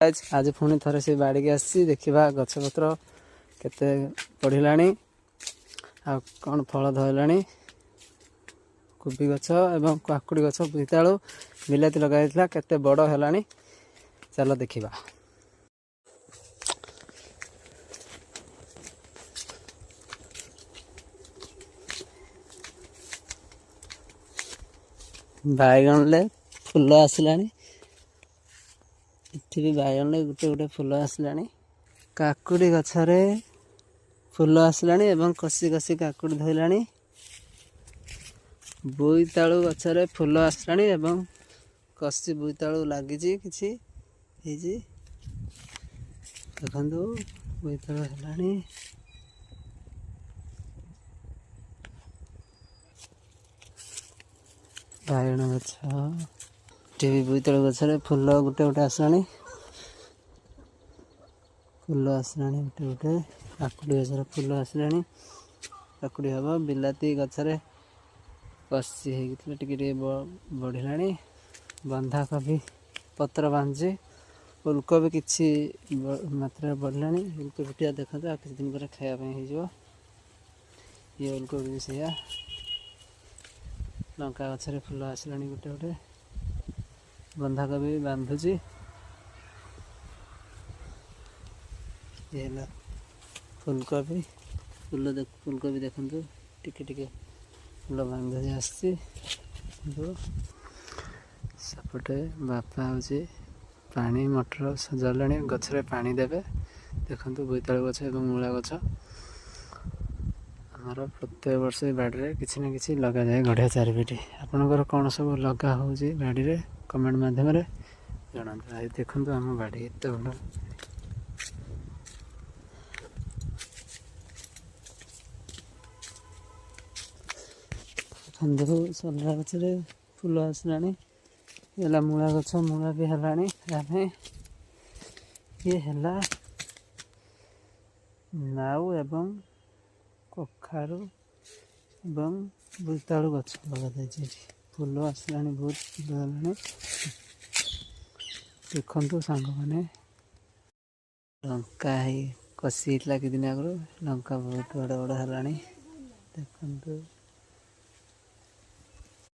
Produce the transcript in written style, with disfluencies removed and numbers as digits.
ଆଜି ପୁଣି ଥରେ ସେ ବାଡ଼ିକି ଆସିଛି। ଦେଖିବା ଗଛପତ୍ର କେତେ ବଢ଼ିଲାଣି ଆଉ କ'ଣ ଫଳ ଧରିଲାଣି। କୋବି ଗଛ ଏବଂ କାକୁଡ଼ି ଗଛ, ବୋଇତାଳୁ, ବିଲାତି ଲଗାଯାଇଥିଲା, କେତେ ବଡ଼ ହେଲାଣି ଚାଲ ଦେଖିବା। ବାଇଗଣରେ ଫୁଲ ଆସିଲାଣି। ଏଠି ବି ବାଇଗଣରେ ଗୋଟେ ଗୋଟେ ଫୁଲ ଆସିଲାଣି। କାକୁଡ଼ି ଗଛରେ ଫୁଲ ଆସିଲାଣି ଏବଂ କଷି କଷି କାକୁଡ଼ି ଧରିଲାଣି। ବୋଇତାଳୁ ଗଛରେ ଫୁଲ ଆସିଲାଣି ଏବଂ କଷି ବୋଇତାଳୁ ଲାଗିଛି, କିଛି ହେଇଛି। ଦେଖନ୍ତୁ, ବୋଇତାଳୁ ହେଲାଣି। ବାଇଗଣ ଗଛ, ଏଠି ବି ବୋଇତାଳୁ ଗଛରେ ଫୁଲ ଗୋଟେ ଗୋଟେ ଆସିଲାଣି। ଫୁଲ ଆସିଲାଣି ଗୋଟେ ଗୋଟେ। କାକୁଡ଼ି ଗଛରେ ଫୁଲ ଆସିଲାଣି, କାକୁଡ଼ି ହେବ। ବିଲାତି ଗଛରେ କଷି ହେଇକି ଥିଲା, ଟିକେ ଟିକେ ବଢ଼ିଲାଣି। ବନ୍ଧାକୋବି ପତ୍ର ବାନ୍ଧୁଛି। ଫୁଲକୋବି କିଛି ମାତ୍ରାରେ ବଢ଼ିଲାଣି। ଫୁଲକୋବିଟା ଦେଖନ୍ତୁ, ଆଉ କିଛି ଦିନ ପରେ ଖାଇବା ପାଇଁ ହେଇଯିବ। ଇଏ ଉଲକୋବି ବି ସେଇଆ। ଲଙ୍କା ଗଛରେ ଫୁଲ ଆସିଲାଣି ଗୋଟେ ଗୋଟେ। ବନ୍ଧାକୋବି ବାନ୍ଧୁଛି। ଇଏ ହେଲା ଫୁଲକୋବି ଫୁଲ। ଫୁଲକୋବି ଦେଖନ୍ତୁ, ଟିକେ ଟିକେ ଫୁଲ ବାନ୍ଧୁଛି, ଆସିଛି। ସେପଟେ ବାପା ହେଉଛି ପାଣି ମଟର ସଜାଡ଼ିଲେଣି, ଗଛରେ ପାଣି ଦେବେ। ଦେଖନ୍ତୁ, ବୋଇତାଳୁ ଗଛ ଏବଂ ମୂଳା ଗଛ। ଆମର ପ୍ରତ୍ୟେକ ବର୍ଷ ଏ ବାଡ଼ିରେ କିଛି ନା କିଛି ଲଗାଯାଏ ଗଢ଼ିଆ ଚାରିପିଟି। ଆପଣଙ୍କର କ'ଣ ସବୁ ଲଗା ହେଉଛି ବାଡ଼ିରେ, କମେଣ୍ଟ ମାଧ୍ୟମରେ ଜଣାନ୍ତୁ। ଭାଇ, ଦେଖନ୍ତୁ ଆମ ବାଡ଼ି ଏତେ ବଡ଼। ଦେଖନ୍ତୁ, ସଲରା ଗଛରେ ଫୁଲ ଆସିଲାଣି। ହେଲା ମୂଳା ଗଛ, ମୂଳା ବି ହେଲାଣି ଖାଇବା ପାଇଁ। ଇଏ ହେଲା ନାଉ ଏବଂ କଖାରୁ ଏବଂ ବୋଇତାଳୁ ଗଛ ଲଗାଯାଇଛି। ଏଠି ଫୁଲ ଆସିଲାଣି, ବହୁତ ଫୁଲ ହେଲାଣି। ଦେଖନ୍ତୁ ସାଙ୍ଗମାନେ, ଲଙ୍କା ହେଇ କଷି ହେଇଥିଲା କିଛି ଦିନ ଆଗରୁ। ଲଙ୍କା ବହୁତ ବଡ଼ ବଡ଼ ହେଲାଣି, ଦେଖନ୍ତୁ।